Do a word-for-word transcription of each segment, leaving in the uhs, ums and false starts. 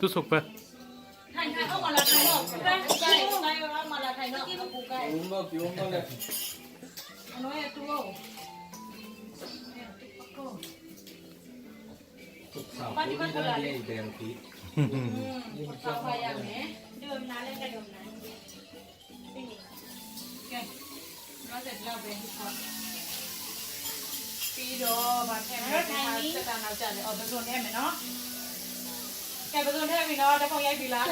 Tu suk pe.ပြီးတော့ ဘာထည့်မလဲ။ စက်တနာကြတယ်။ အော် ပဇွန်ထည့်မယ်နော်။ ကဲ ပဇွန်ထည့်ပြီနော်။ ဓာတ်ပုံရိုက်ပြီလား။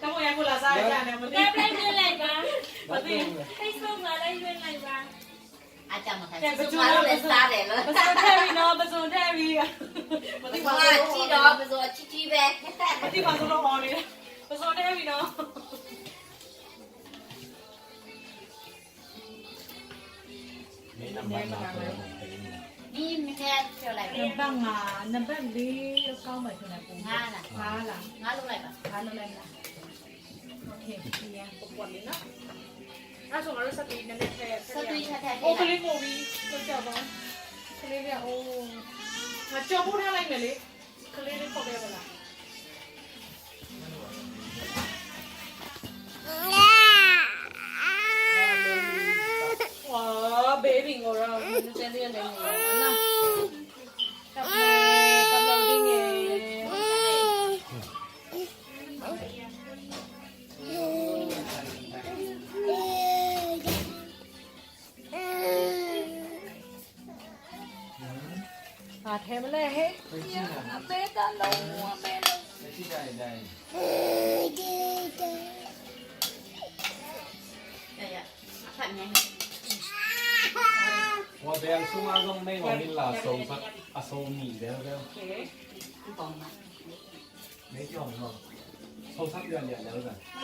ဓာတ်ပုံရိုက်ဖို့လာစားကြတယ်။ မသိဘူး။ ကဲ ပလိုက်လွှင့်လိုက်ပါ။ မသိဘူး။ Facebook မှာလည်းလွှင့်လိုက်ပါ။ အကြမ်းမခံ ကဲ ပဇွန် သူတို့လည်းစားတယ်လို့။ ပဇွန်ထည့်ပြီနော်။ ပဇွန်ထည့်ပြီ။ မသိပါဘူး။ ပဇွန်ကကြည့်တော့ ပဇွန်ကကြည့်ကြည့်ပဲ။ မသိပါဘူးလို့ဟောနေတယ်။ ပဇွန်ထည့်ပြီနော်။ မင်းနံပါတ်ငါးပြောလိုက်။ နံပါတ်ငါး၊ နံပါတ်လေးကောင်းမယ်ထင်တယ်။ ငါးလား။ ငါးလား။ ငါးလုပ်လိုက်ပါ။ ငါးလုပ်လိုက်လား။ Okay, ဒီက ပကွက်လေးနော်။ အဲ့ဆိုငါတို့ဆက်ပြီးနည်းနည်းထည့်။ ဆက်ပြီးထည့်ထည့်။ အိုး ကလေးငိုပြီ။ ကြောက်ကြပါဦး။ ကလေးလေးက အိုး ငါကြော်ပို့ထားလိုက်မယ်လေ။ ကလေးလေးခေါ်ခဲ့ပါလား။ ဝါ baby ကိုတော့ နည်းနည်းလေးနေနော်။ ကပ်မယ်၊ ကပ်လို့ဒီနေ့။ ဘာထဲမလဲဟဲ့။ အမဲကလုံး အမဲလုံး။ ဟိုဘယ်သူမှ လုံးမင်းဝင်လာဆုံး အဆုံးနီးတယ်ပဲ။ Okay. မင်းကြောက်တော့ ဆုံးသတ်ပြန်ပြန်လဲပဲ။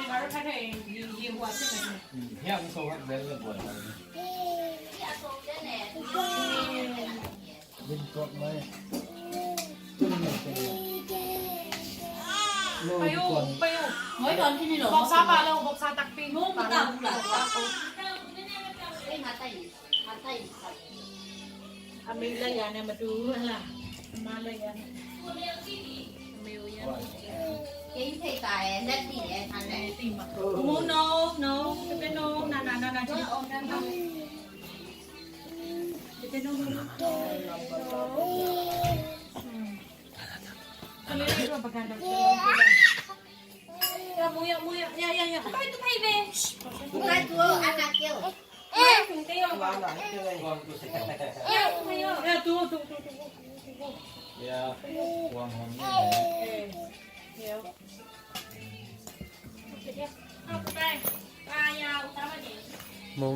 ငါတို့ဖတ်ခဲ့ရင် ရေရေဟိုဟာဖြစ်နေတယ်။ ဟိုကဆုံးသတ်လဲပဲပေါ်လာတယ်။ ဘယ်တော့လဲ။ ပယုပယု ငွေတော်ဖြစ်နေလို့ ဘုတ်စားပါလို့ ဘုတ်စား တပီး မူးမတတ်ဘူးလား။ အေး ငါတိုက်ရင် ငါတိုက်ရင် အမေလက်ရာနဲ့မတူဘူးလား။ အမလက်ရာနဲ့ အမေကိုရမ်းကြည့်။ ကင်းထိပ်ပါရဲ့ လက်တိရဲ့ ထားလိုက်။ တိမှာ။ မူး no no တပင်း no နာနာနာနာ ကြည့်အောင်နာနာ။ တပင်း no no no. ကလေးလေးတို့ ပကံတော့ ရမူး ရမူး ရရရရ။ တပိုက်တပိုက်ပဲ။ ဘုရားသူအနာကဲ။ ရတူတူတူတူတူ။ ရဝမ်ဟွမ်ရ။ မုံ